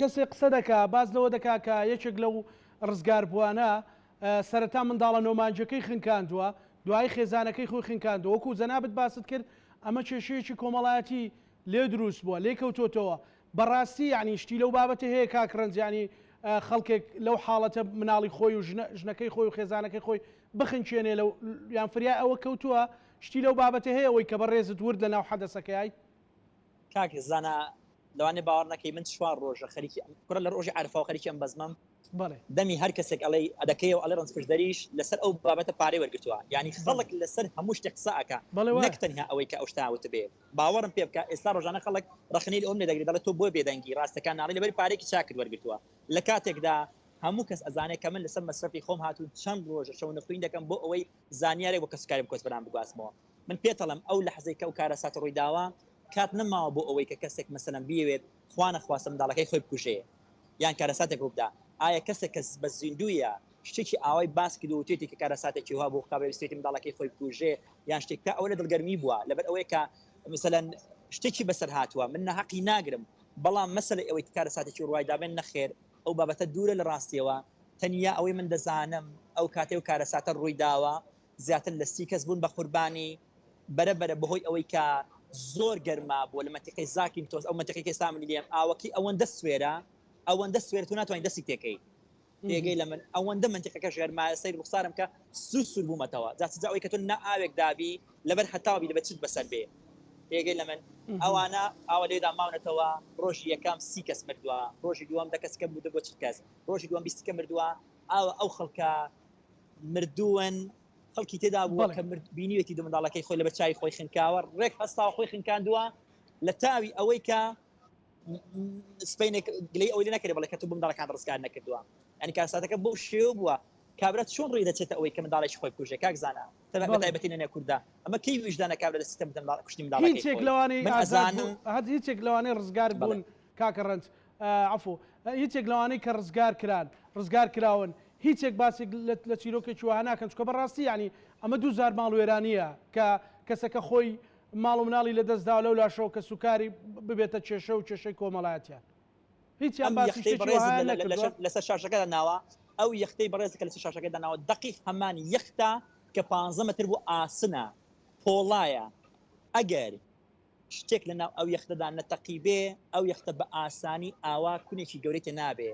کەسێک قسە دەکا باس لەوە دەکا کە یەکێک لەو ڕزگاربووانە سەرەتا منداڵە نۆ مانگیەکەی خنکاندووە دوایی خێزانەکەی خۆی خنکاندووە وەکو جەنابت باست کرد ئەمە کێشەیەکی کۆمەڵایەتی لێ دروست بووە لێ کەوتۆتەوە بەڕاستی یعنی شتی لەو بابەتە هەیە کاک ڕەنج یعنی خەڵکێک لەو حاڵەتە مناڵی خۆی و ژنەکەی خۆی و خێزانەکەی خۆی بخنکێنێ لەو یان فریای ئەوە کەوتووە شتی لەو بابەتە هەیە ئەوەی کە بەڕێزت ورد لە ناو حەدەسەکەی؟ کاک زانا لەوانەیە باوەڕ نەکەی من چوار ڕۆژە خەریکی ئەم کوڕە لە ڕۆژی عەرفەوە خەریکی ئەم بەزمەم بەڵێ. دەمی هەر کەسێک ئەڵێی ئەدەکەیەوە ئەڵێ ڕەنج پشدەریش لەسەر ئەو بابەتە پارەی وەرگرتووە یانی خەڵک لەسەر هەموو شتێک قسە ئەکا بەڵێ وایە. نەک تەنها ئەوەی کە ئەو شتە وتبێ باوەڕم پێ بکە ئێستا ڕۆژانە خەڵک ڕەخنەی لە ئەوم لێ دەگرێ دەڵێ تۆ بۆ بێدەنگی ڕاستەکان ناڵێی لەبەر پارەیەکی چاکت وەرگرتووە لە کاتێکدا هەموو کەس ئەزانێ کە من لەسەر مەسرەفی خۆم هاتوون چەند ڕۆژە شەونخوین دەکەم بۆ ئەوەی زانیارێک بۆ کەسوکاری کۆچبەران بگوازمەوە من پێتەڵێم ئەو لەحزەی کە ئەو کارەساتە ڕووی داوە کات نەماوە بۆ ئەوەی کە کەسێک مەسەلەن بیەوێت خوا نەخواستە منداڵەکەی خۆی بکوژێ یان کارەساتێک ڕووبدا ئایا کەسێک کە بە زیندوویە شتێکی ئاوای باس کردو وتێتی کە کارەساتێکی وا بوو قابل ویستێتی منداڵەکەی خۆی بکوژێ یان شتێک تا ئەوە لە دڵگەرمی بووە لەبەر ئەوەیە کە مەسەلەن شتێکی بەسەر هاتووە من ناهەقی ناگرم بەڵام مەسەلەی ئەوەی کە کارەساتێکی ڕوای دابێن نەخێر ئەو بابەتە دوورە لە ڕاستیەوە تەنیا ئەوەی من دەزانم ئەو کاتەی ئەو کارەساتە ڕووی داوە زیاتر لە 30 کەس بوون بە قوربانی بەرە بەرە بەهۆی ئەوەی کە زۆر گەرما بووە لە مەنتیقەی زاکینتۆس ئەو مەنتیقەی کە ئێستا من لێم ئاوەکەی ئەوەندە سوێرە ئەوەندە سوێرە تۆ ناتوانانی دەستی تێکەی تێگەی لە من ئەوەندە مەنتیقەکەش گەرمایە سەیر ڕوخسارم کە سوور سوور بوومەتەوە جا چ جا ئەوەی کە تۆ نا ئاوێک دابی لەبەر هەتاو بی لەبەر چت بەسەر بێ تێگەی لە من ئەوانە ئاوا لێدا ماونەتەوە ڕۆژی یەکەم سی کەس مردووە ڕۆژی دووەم دە کەس کەم بوو بۆ 40 کەس ڕۆژی دووەم 20 کە مردووە ئاوا ئەو خەڵکە مردوون خەڵکی تێدا بووە کە مرد بینیوێتی دوو منداڵەکەی خۆی لەبەر چاوی خۆی خنکاوە ڕێک هەستاوە خۆی خنکاندووە لە تاوی ئەوەی کە سپینێک گلەی ئەوەی لێ نەکرێ بڵێ کە تۆ منداڵەکان ڕزگار نەکردووە ینی کارساتەکە بۆ شێوە بووە کابرا چۆن ڕێی دەچێتە ئەوەی کە منداڵێکی خۆی بکوژێ کاک زانا بە تایبەتی لە نێو کورددا ئەمە کەی ویژدانە کابرا دەستی تەم منداڵ کوشتنی منداڵەکەی هیچێک خۆی لەوانەی من ئازاد ئەزانم بوون هەر هیچێک لەوانەی ڕزگار بەڵێ بوون کاکە ڕەنج عەفو هیچێک لەوانەی کە ڕزگار کران ڕزگار کراون هیچێک باسێک لە چیرۆکێکی وەها ناکەن چونکە بەڕاستی یانی ئەمە دووجار ماڵوێرانییە کە کەسەکە خۆی ماڵ و مناڵی لەدەست داوە لەو لاشەوە کەسوکاری ببێتە کێشە و کێشەی کۆمەڵایەتیان هیچیان ئەم باسی یەختەی شتێکی بەڕێزت وەهایان لە لە نەکردووە. لەسەر شاشەکەدا ناوە ئەو یەختەی بەڕێزت کە لەسەر شاشەکەدا ناوە دەقیق هەمان یەختە کە پانزە مەتر بۆ ئاسنە پۆڵایە ئەگەر شتێک لەناو ئەو یەختەدا نەتەقیبێ ئەو یەختە بە ئاسانی ئاوا کونێکی گەورەی تێ نابێ.